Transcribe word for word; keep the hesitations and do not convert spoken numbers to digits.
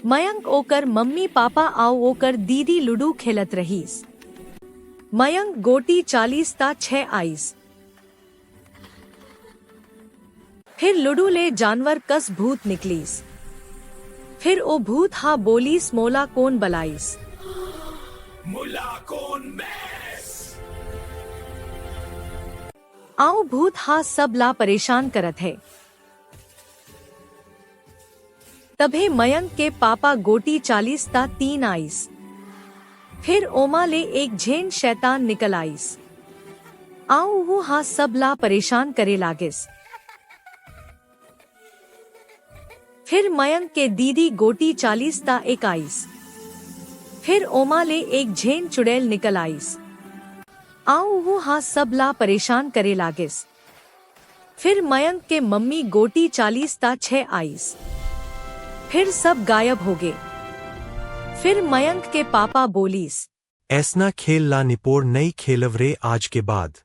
मयंक, ओकर mummy papa अउ ओकर दीदी लूडो खेलत रहिस। मयंक गोटी चालिस त छह आइस। फिर लूडो ले जानवर कस भूत निकलिस। फिर ओ भूत हा बोलिस, "मोला कोन बलाइस?" मुला कोन बेस? अउ भूत हा सब ला परेशान करत हे। तभे मयंक के पापा गोटी चालिस त तीन आइस। फिर ओमा ले एक झेन शैतान निकल आइस। अउ उहू हा सब ला परेशान करे लागिस। फिर मयंक के दीदी गोटी चालिस त एक आइस। फिर ओमा ले एक झेन चुड़ैल निकल आइस। अउ उहू हा सब ला परेशान करे लागिस। फिर मयंक के मम्मी गोटी चालिस त छह आइस। फिर सब गायब होगे। फिर मयंक के पापा बोलिस, "ऐसना खेल ला निपोर नइ खेलव रे आज के बाद।"